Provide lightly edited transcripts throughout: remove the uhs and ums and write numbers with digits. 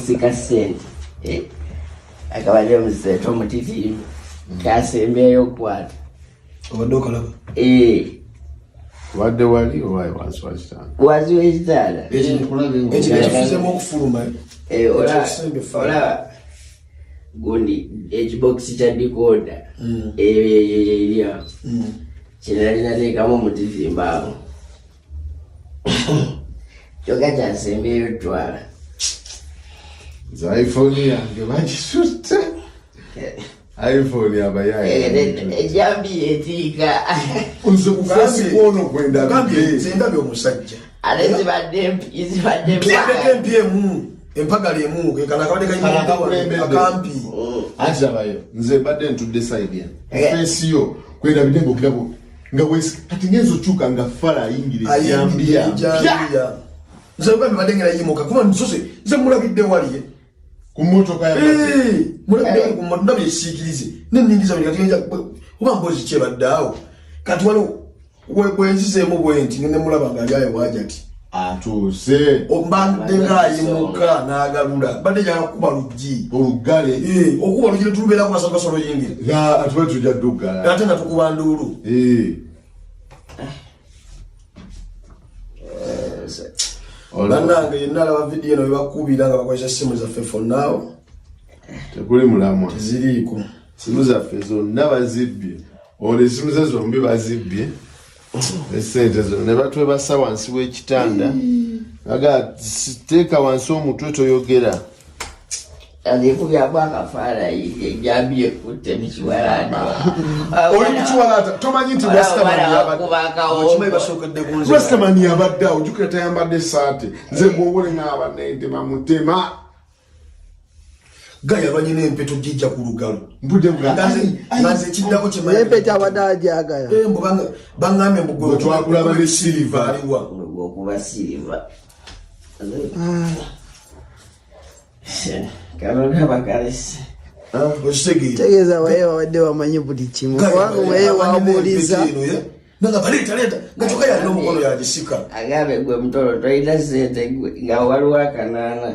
Akabokisi ka ssente eh, akabadde mu ssente omutitimbe kasembyeyo okukwata. Obadde okalaba? Eh. Obadde wali oba wansi wakitanda? Wansi w'ekitanda. Ekino ekifuzemu okufuluma. Eh, olaba gundi ekibokisi kya dikoda eyo eri awo, kinali nateekamu omutitimbe awo, kyokka kyasembyeyo twala. Nze iPhone yange bagisutte, iPhone abayaye. Ejambiya etiika. Nze kufesi kwono Gambye. kwendabidde. Nze ndabye omusajja. Ate zibadde mpi, zibadde Mpyendeko empi emu, empagala emu, kekano akabadde Kano akakulembedde. akampi. Anti labayo, nze mbadde ntudde side eno, face yo kwerabidde ngaokirabo nga wesi kati ngenza okyuka nga fala ayingira ejambiya. Ejambiya. Nze gambye badde ngera yimuka kuba nsose nze mulabidde waliye. Ku mmotoka ya Eh, mulabidde wali ku moto, ndabye esiikirize neningiza buli kati nja kuba mbozi kyebadde awo kati waliwo bwenzizeemu bwe nti ne mulaba nga ali ayo wajati. Atuuse. Mbadde ng'ayimuka n'agalula, mbadde njagala kukuba luggi. Olugale. Eh, okuba luggi netulubeerako basatu basobola oyingira. Nga atuba tujja duggala. Ate nga tukuba nduulu. Eh. Bannange, yenna alaba vidiyo eno, bebakubira nga bakozesa essimu zaffe, for now Tekuli mulamwa. Teziriiko. Simu zaffe zonna bazibbye. Olwo esimu ze zombi bazibbye, esente zonna ne batwebasa wansi w'ekitanda, aga teeka wansi omutwe toyogera. Alikubyamu akafaananyi ejambiya ekutte mukiwalaata. Oli mukiwalaata, tomanyi nti Okimanyi basookedde ku nze. Rastaman yabadde awo, jjukira tayambadde saati. Nze gwongole ngaaba nentema mutema. Gaya banyina empeto gijja ku lugalo. Mpudde nga Nga nze ekiddako kyemanyi. Empeta abadde ajagala. Eh, mbu baŋŋambye mbu Gwe twakulaba ne Silver. Aliwa? Okuba Silver kalona bakalese. Okitegeera? Tegeeza waye babadde bamanyi buli kimu, kubanga waye wabuuliza. Nanga baleeta leeta nga kyokka yalina omukono yagisika. Agambe gwe mutolo tolina sente gwe, nga waliwo akanaana,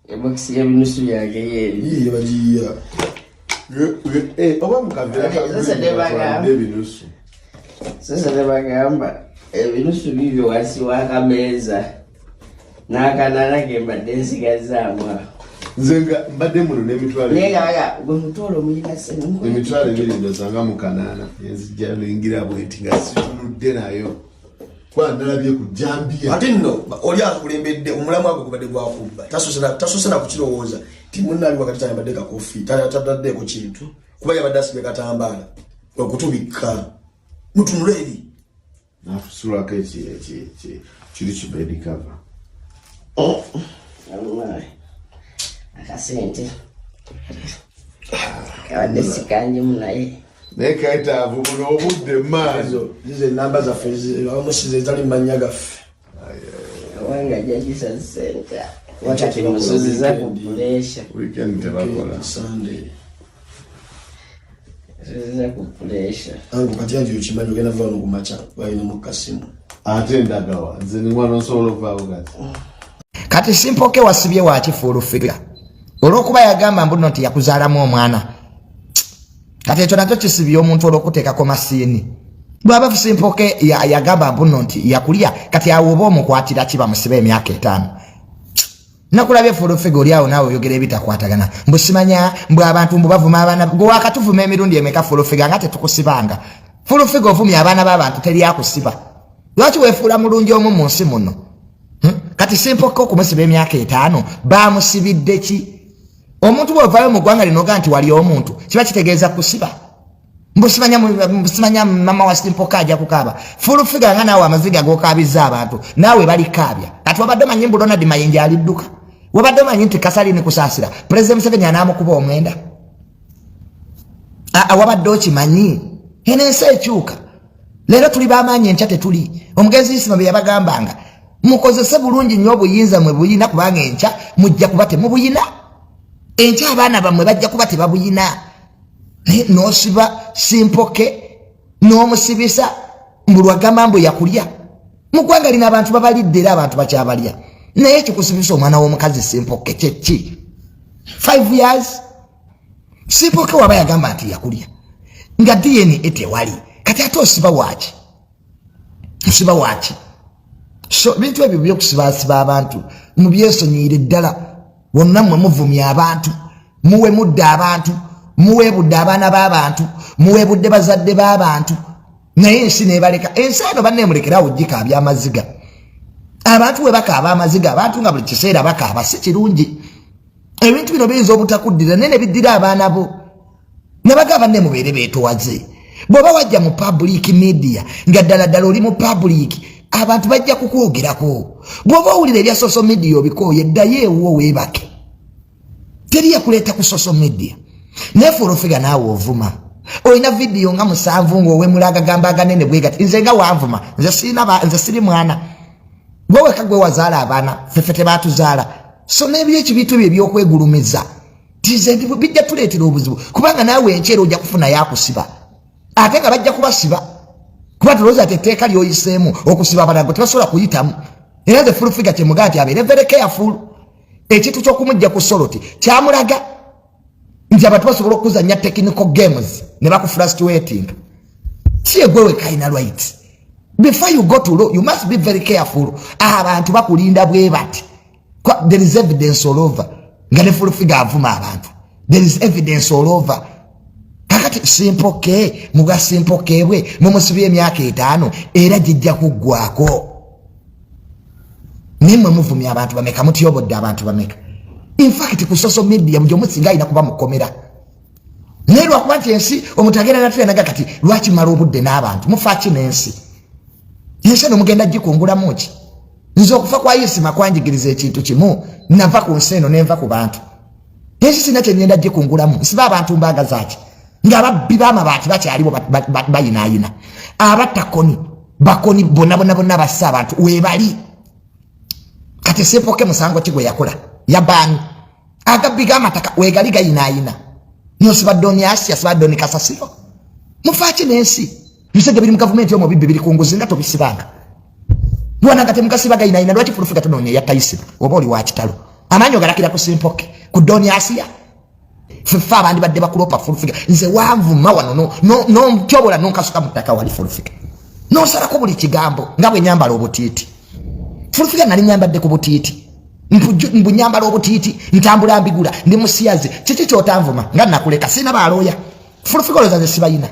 ebokisi y'ebinusu byange yeeri. Yiye bagiyiya. Oba mukavera. Sasa ne bagamba. Ebinusu. Sasa ne bagamba ebinusu bibyo wansi w'akameeza n'akanaana ke mbadde nsigazaamu awo. Nze nga mbadde muno n'emitwalo Naye nga baga gwe mutolo mulina sente. 20,000 ndoza nga mu kanaana enzijja neyingira bwenti nga situnudde nayo kuba nalabye ku jambiya. Ate nno oli akulembedde omulamu agwo gubadde gwakubba, tasoose na kukirowooza ti munna ali wakati tayambadde kakofi, tadaddeeko kintu kuba yabadde asibye katambaala okutubikka mutunule eri. Nafusulako kiri ki bed cover. Wallahi. Akasente kabadde sikanjimu naye. Naye kaitaavu buno obudde maani. Ezo zizo enamba zaffe abamu size ezitali mu mannya gaffe. Wanga jajisa sente wakati musuziza ku pressure. Weekend tebakola. Sunday. Musuziza ku pressure. Angu kati anti okimanyi ogenda kuva wano ku makya balina mu kasimu. Ate ndagawa nze nimwana nsobola okuvaako kati. Kati Simple K wasibye waki Full Figure olw'okuba yagamba mbuno nti yakuzaalamu omwana? Kati ekyo nakyo kisibye omuntu olw'okuteekako masiini. Bw'aba Simple K yagamba mbuno nti yakulya, kati awo oba omukwatira ki bamusibe emyaka 5? Nakulabye Full Figure oli awo naawe oyogera ebitakwatagana, mbu simanya mbu abantu mbu bavuma abaana. Gwe wakatuvuma emirundi emeka, Full Figure, nga tetukusibanga? Full Figure, ovumye abaana b'abantu, teri akusiba. Lwaki weefuula mulungi omu mu nsi muno? Kati Simple K okumusiba emyaka 5, bamusibidde ki? Omuntu bw'ovaayo mu ggwanga lino oga nti wali omuntu, kiba kitegeeza kusiba. Mbusimanya mama wa Simple K ajja kukaaba. Full Figure, nga naawe amaziga g'okaabizza abantu naawe balikaabya. Kati wabadde omanyi mbu Ronald Mayinja alidduka? Wabadde omanyi nti Kasalini Kusaasira Pulezidenti Museveni anaamukuba omwenda? Aa, wabadde okimanyi? Eno ensi ekyuka. Leero tuli bamaanyi, enkya tetuli. Omugenzi Isima bye yabagambanga, mukozese bulungi nnyo obuyinza mwe buyina, kubanga enkya mujja kuba temubuyina, enkya abaana bammwe bajja kuba tebabuyina. Naye n'osiba Simple K n'omusibisa mbulwagamba mbu yakulya. Mu ggwanga lino abantu babalidde era abantu bakyabalya, naye ekikusibisa omwana w'omukazi Simple K kyeki? 5 years. Simple K waba yagamba nti yakulya nga DNA tewali, kati ate osiba waaki? Osiba waaki? So bintu ebyo byokusibasiba abantu mubyesonyiire ddala. Wonna mmwe muvumya abantu, muwemudde abantu, muweebudde abaana b'abantu, muweebudde bazadde b'abantu, naye ensi nebaleka. Ensi eno bannemulekerawo gikaabya amaziga. Abantu we bakaaba amaziga, abantu nga buli kiseera bakaaba, si kirungi. Ebintu bino biyinza obutakuddira, naye ne biddira abaana bo. Nabagamba ne mubeere beetowaze. Bw'oba wajja mu public media, nga ddala ddala oli mu public, abantu bajja kukwogerako. Bw'oba owulira ebya social media obikooye, ddayo ewuwo weebake. Teri yakuleeta ku social media. Naye Full Figure, naawe ovuma. Olina vidiyo nga 7 ng'owemula agagamba aganene bwe gati. Nze nga wanvuma, nze sirina, nze siri mwana gwe weka gwe wazaala abaana, ffeffe tebatuzaala. So n'ebyekibintu ebyo ebyokwegulumiza tize bijja tuleetera obuzibu, kubanga naawe enkyera ojja kufunayo akusiba, ate nga bajja kubasiba, kuba tulowooza ati etteeka lyoyiseemu okusiba abalala gwe tebasobola kuyitamu. Era nze Full Figure kyemugaa nti abeere very careful. Ekintu ky'okumujja ku Soloti kyamulaga nti abantu basobola okuzanya technical games ne bakufrustrating. Kyegwe wekalina right. Before you go to law, you must be very careful. Abantu bakulinda bwe bati. There is evidence all over nga ne Full Figure avuma abantu. There is evidence all over. Kakati Simple K, mubwa Simple K bwe mumusibye emyaka 5, era gijja kuggwako. Naye mwe muvumya abantu bameka? Mutyobodde abantu bameka? Infact, ku social media buli omu singa alina kuba mukomera, naye lwakuba nti ensi omuntu agenda natulanaga. Kati lwaki mala obudde n'abantu? Mufaaki n'ensi? Ensi eno mugenda gikungulamu ki? Nze okufa kwa Isima kwanjigiriza ekintu kimu: nava ku nsi eno, nenva ku bantu. Ensi sina kyengenda gikungulamu. Nsiba abantu mbagazaki ng'ababbi b'amabaati bakyaliwo bayinaayina, abattakoni bakoni bonna bonna bonna basse abantu webali. Kati Simple K musango ki gwe yakola? Yabaani agabbi g'amataka wegali gayinaayina. Nosiba Doni Asia, siba Doni kasasiro. Mufaaki n'ensi? Ebisajja biri mu gavumenti omwo bibbi, biri ku nguzi, nga tobisibanga lwananga temugasiba gayinaayina. Lwaki Full Figure tonoonya eyatayisiba? Oba oli wa kitalo, amaanyi ogalakira ku Simple K, ku Doni Asia. Ffe abandi badde bakulopa. Full Figure, nze wanvuma wano, nontyobola, nonkasuka mu ttaka wali. Full Figure, nosalako buli kigambo nga bwe nyambala obutiiti. Full Figure, nali nyambadde ku butiiti, mbu nyambala obutiiti, ntambula mbigula, ndi musiyazi. Kiki kyotanvuma nga nakuleka? Sina balooya. Full Figure, olowooza nze sibayina?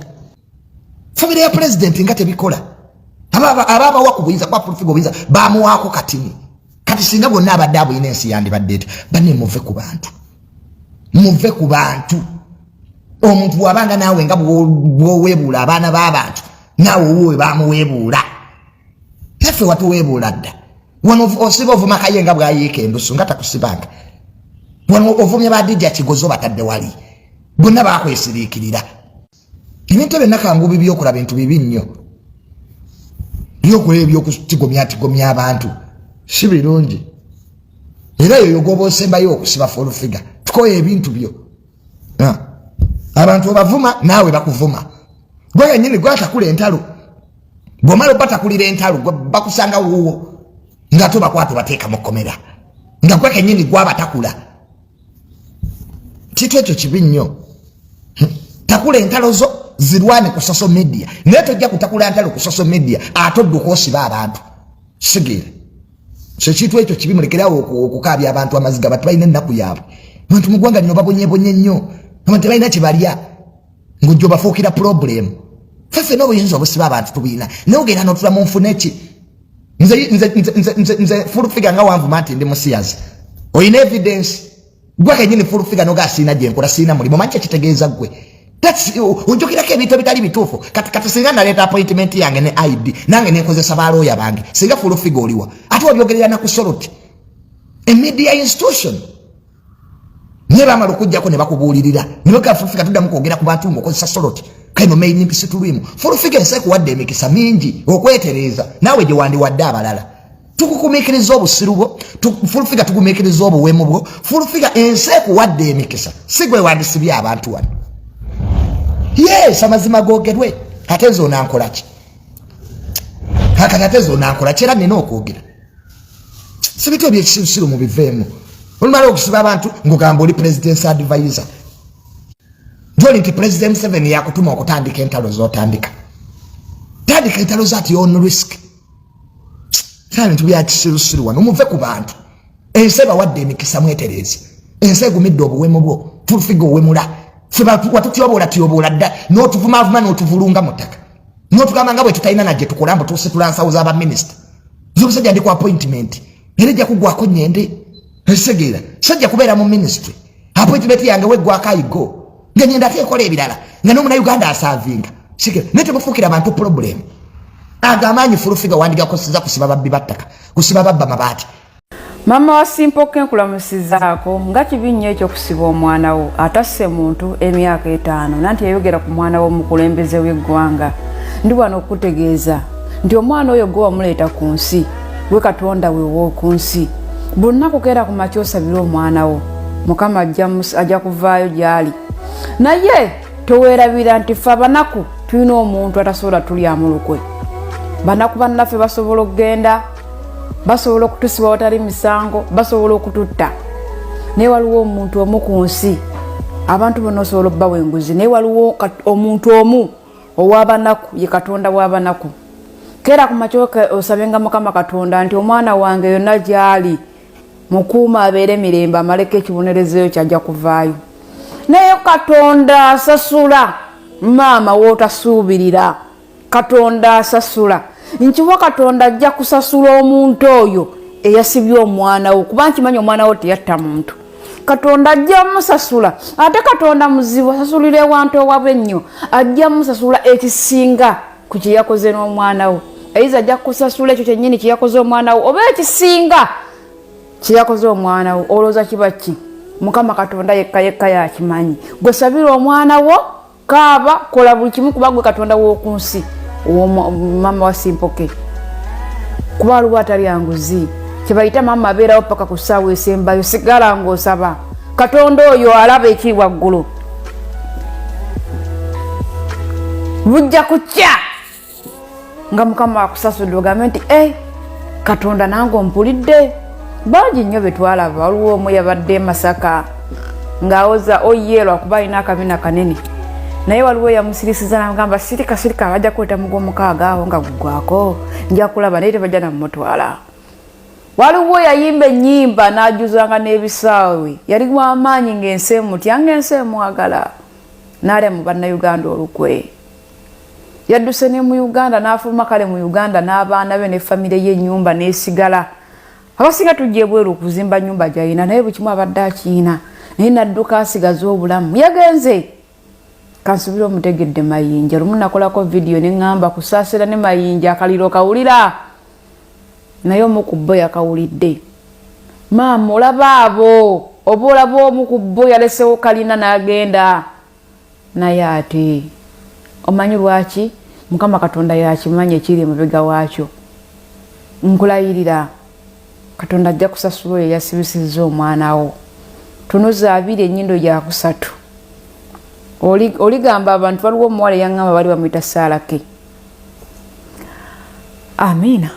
Famire ya pulezidenti nga tebikola. Ababawa ku buyinza, kuba Full Figure obuyinza bamuwaako katini. Kati singa bwonna abadde abuyina, ensi yandibadde eti? Banne, muve ku bantu, muve ku bantu. Omuntu bw'abanga naawe nga bw'oweebuula abaana b'abantu, naawe owuwe bamuweebuula. Naffe watuweebuula dda. Wano osiba ovuma Kaye nga bwayiika endusu, nga takusibanga. Wano ovumye badijja Kigozo, batadde wali bonna bakwesiriikirira. Ebintu ebyo nakangubi byokola bintu bibi nnyo. Byokola ebyokutigomya tigomya abantu si birungi. Era yoyo gwoba osembayo okusiba, Full Figure. Tukoya ebintu byo. Abantu obavuma, naawe bakuvuma. Gwe yenyini gwatakula entalo, bwomala obatakulira entalo, bakusanga wuwo nga tobakwata, obateeka mu kkomera, nga gwe kenyini gwabatakula. Kitu ekyo kibi nnyo. Takula entalo zo, zirwane ku social media, naye tojja kutakula ntalo ku social media ate odduka osiba abantu. Sigeera so ekintu ekyo kibi. Mulekerawo okukaabya abantu amaziga. Batu balina ennaku yaabwe. Abantu mu ggwanga lino babonyebonye nnyo. Abantu tebalina kye balya, ng'ojja obafuukira problem. Ffe n'obuyinza obusiba abantu tubulina, naye ogenda n'otula mu nfuna eki? Nze Full Figure, nga wanvuma nti ndi musiyazi, oyina evidence? Gwe kenyini Full Figure noga siina gyenkola, siina mulimu. Manyi kyekitegeeza? Gwe onjogirako ebintu ebitali bituufu. Kati singa naleeta appointment yange ne ID nange nenkozesa balooya bange, singa Full Figure oliwa? Ate wabyogerera na ku Soloti, a media institution, naye bamala okugjako ne bakubuulirira nebaka Full Figure tuddamu kwogera ku bantu ngaokozesa Soloti kaino main stream. Full Figure, ensi ekuwadde emikisa mingi okwetereeza, naawe gye wandiwadde abalala. Tukukumiikiriza obusiru bwo, Full Figure, tukumiikiriza obuwemu bwo. Full Figure, ensi ekuwadde emikisa, si gwe wandisibye abantu wano. Yes, amazima googerwe. Ate nze onankola ki kakati? Ate nze onankola ki? Era nina okwogera. Sibito ebyekisirusiru mubiveemu. Olumala okusiba abantu ng'ogamba oli president's advisor, gyoli nti President Museveni yakutuma okutandika entalo z'otandika. Tandika entalo zo at your own risk. Bintu byakisirusiru wano, muve ku bantu. Ensi ebawadde emikisa, mwetereeze. Ensi egumidde obuwemu bwo. Full Figure, owemula. Watutyoboola tyoboola dda, n'otuvumavuma, n'otuvulunga mu ttaka, n'otugamba nga bwe tutalina najje tukola, mbu tusitula nsawo z'abaminisita z'obusajja. Ndi ku appointment era ejja kuggwako nyende ekitegeera. Sajja kubeera mu ministry. Appointment yange weggwako, ayigo nga nyenda ate ekola ebirala nga n'omunauganda aservinga. Naye temufuukira bantu problem. Ago amaanyi Full Figure wandigakoseza kusiba babbi battaka, kusiba babba mabaati. Maama wa Simple K, nkulamusizaako. Nga kibi nnyo ekyokusiba omwana wo atasse muntu emyaka 5, nanti yayogera ku mwana w'omukulembeze w'eggwanga. Ndi wano okutegeeza nti omwana oyo gwe wamuleeta ku nsi, gwe Katonda we w'oku nsi. Bonna kukeera ku makya osabire omwana wo, Mukama ajja kuvaayo gy'ali. Naye toweerabira nti ffe abanaku tulina omuntu atasobola tulyamu lukwe. Banaku bannaffe basobola okugenda, basobola okutusiba watali misango, basobola okututta, naye waliwo omuntu omu ku nsi. Abantu bonna osobola okubawa enguzi, naye waliwo omuntu omu ow'abanaku, ye Katonda w'abanaku. Keera ku makya osabenga Mukama Katonda nti omwana wange yonna gy'ali mukuuma, abeere mirembe, amaleko ekibonerezeyo kyajja kuvaayo. Naye Katonda asasula, maama, wootasuubirira. Katonda asasula nkiwa. Katonda ajja kusasula omuntu oyo eyasibye omwana wo, kuba nkimanyi omwana wo teyatta muntu. Katonda ajja musasula. Ate Katonda muzibu, asasulira ewantu owabwe ennyo. Ajja musasula ekisinga ku kyeyakoze n'omwana wo. Eyiza ajja kusasula ekyo kyennyini kyeyakoze omwana wo, oba ekisinga kyeyakoze omwana wo. Olowooza kiba ki? Mukama Katonda yekka yekka yakimanyi. Gwe sabira omwana wo, kaaba, kola buli kimu, kuba gwe Katonda w'oku nsi. Mama wa Simple K, kuba waliwo atalya nguzi, kyebayita maama abeerawo paka ku ssaawa esembayo. Sigala ng'osaba Katonda oyo alaba ekiri waggulu. Bujja kukya nga Mukama akusasudde, ogambe nti e Katonda nange ompulidde. Bangi nnyo betwalaba. Waliwo omu yabadde e Masaka ng'awoza oye lwakuba alina akabina kanene, naye waliwo eyamusirisiza nagamba, "Sirika, sirika, bajja kuleeta mugwomukaaga awo nga gugwako, nja kulaba." Naye tebajja namumutwala. Waliwo yayimba ennyimba n'ajuzanga n'ebisaawe, yali w'amaanyi ng'ensi emutya, ng'ensi emwagala, n'alya mu Bannayuganda olukwe. Yadduse ne mu Uganda n'afuluma kale mu Uganda n'abaana be ne famire ye, ennyumba n'esigala. Abasinga tujja ebweru okuzimba nyumba gyayina, naye buli kimu abadde akiina, naye nadduka asigaze obulamu. Yagenze. Kansubire omutegedde Mayinja. Lumu nakolako vidiyo neŋŋamba kusaasira ne Mayinja akaliro kawulira, naye omu ku bo yakawulidde. Maama, olaba abo oba olaba omu ku bo yalesewo kalina n'agenda, naye ate omanyi lwaki? Mukama Katonda yakimanya ekiri emabega waakyo. Nkulayirira, Katonda ajja kusasula oyo eyasibisizza omwana wo. Tunuza abiri, enyindo yakusatu. Oligamba abantu, waliwo omuwala eyaŋŋamba bali bamuyita Saalake. Amiina.